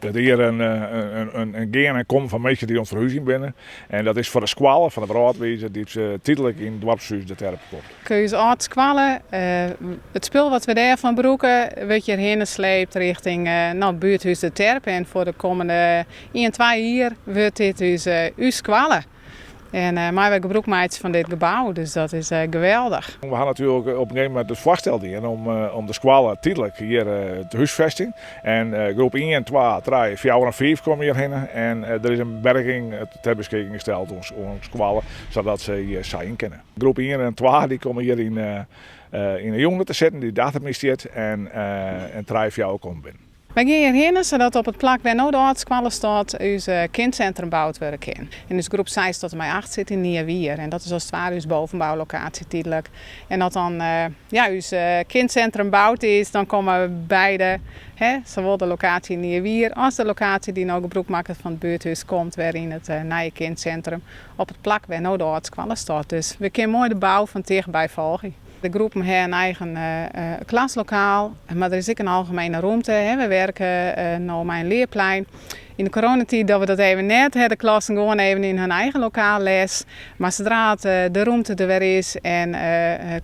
Dat hjir in gean en kommen fan minsken dy't oan it ferhúzjen binne. En dat is foar de skoalle fan de Wrâldwizer dy't tydlik yn doarpshûs De Terp komt. Ús âld skoalle, it spul wat we dêrfan brûke, wurdt hjir hinne sleept rjochting no, buerthûs De Terp. En foar de kommende ien, twa jier wurdt dit ús, ús skoalle. En meie wy gebrûk meitsje fan dit gebou, dus dat is geweldich. We ha natuerlik op in gegeven momint it foarstel dien om de skoalle tydlik hjir te húsfestjen. En groep ien, twa, trije, fjouwer en fiif komme hjir hinne. En der is in berging ter beskikking steld oan skoalle, sadat se hjir sa yn kinne. Groep ien en twa dy komme hjir yn de jûn te sitten, dy't achter my stiet, en trije, fjouwer komme binnen. Wy gean hjir hinne sadat op it plak wêr no de âld skoalle stiet ús kindcentrum boud wurde kin. En ús groep seis tot en mei acht sit yn Nijewier en dat is as it ware ús bovenboulokaasje tydlik. En as dan ja, ús kindcentrum boud is, dan komme beide, hè, sawol de lokaasje yn Nijewier as de lokaasje dy't no gebrûk makket fan it buerthûs komt wer yn it nije kindcentrum op it plak wêr no de âld skoalle stiet. Dus we kinne moai de bou fan tichtby folgje. De groepen ha in eigen klaslokaal, mar der is ek in algemene rûmte. We werke no mei in learplein. Yn de coronatiid dogge we dat even net, ha de klassen gewoan even yn hun eigen lokaal les. Mar sadra't de rûmte der wer is en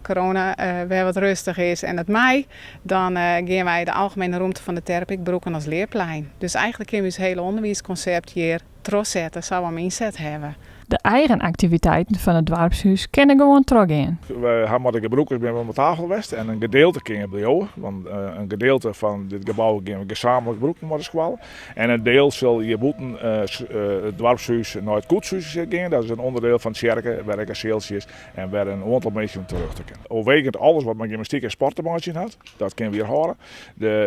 corona wer wat rêstich is en it mei, dan gean wy de algemene rûmte fan de Terp ek brûken as learplein. Dus eigentlik kinne we ús hiele ûnderwiiskonsept hjir trochsette sa't we 'm ynset hawwe. De eigen aktiviteiten fan it doarpshûs kinne gewoan trochgean. We ha mei de gebrûkers binne we om de tafel west en in gedeelte kin hjir bliuwe, want in gedeelte fan dit gebou gean we gesamentlik brûken mei de skoalle. En in diel sil hjir bûten it doarpshûs nei it koetshús gean. Dat is in ûnderdeel fan de tsjerke wêr ek in sealtsje is en wêr in oantal minsken terjochte kinne. Oerwegend alles wat mei gymnastyk en sport te meitsjen hat, dat kinne we hjir hâlde.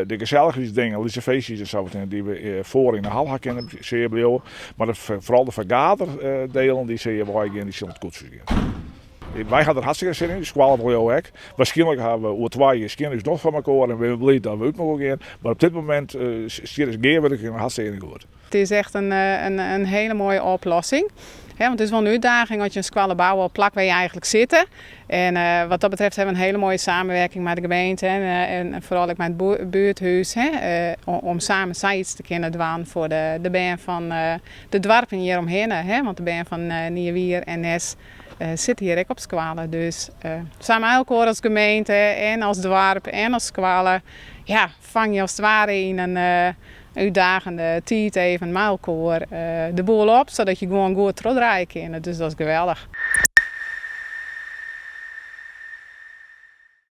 De gesellichheidsdingen, lytse feestjes en sa dy't we foar yn de hal ha kinne, sil hjir bliuwe. Mar foaral de fergaderdelen dy sille hjir weigean, dy sille it koetshús gean. Wy ha der hartstikke sin yn, de skoalle wol jo ek. Waarskynlik ha we oer twa jier skjin ús noch foar mekoar en binne we bliid dat we út mekoar gean. Mar op dit momint stiet ús gearwurking hartstikke goed. It is echt in hiele moaie oplossing. Want it is wol in útdaging as je in skoalle bouwe op plak wêr je eigentlik sitte. En wat dat betreft ha we in hiele moaie samenwerking mei de gemeente en foaral ek mei it buerthûs om samen sayts te kinnen dwaan foar de bern fan de doarpen hjir omhinne. Want de bern fan Nijewier en Nes sitte hjir ek op skoalle. Dus sa mei elkoar as gemeente en as doarp en as skoalle ja, fang je as it ware yn in útdagende tiid even mei elkoar de boel op, sadat je gewoan goed trochdraaie kinne. Dus dat is geweldich.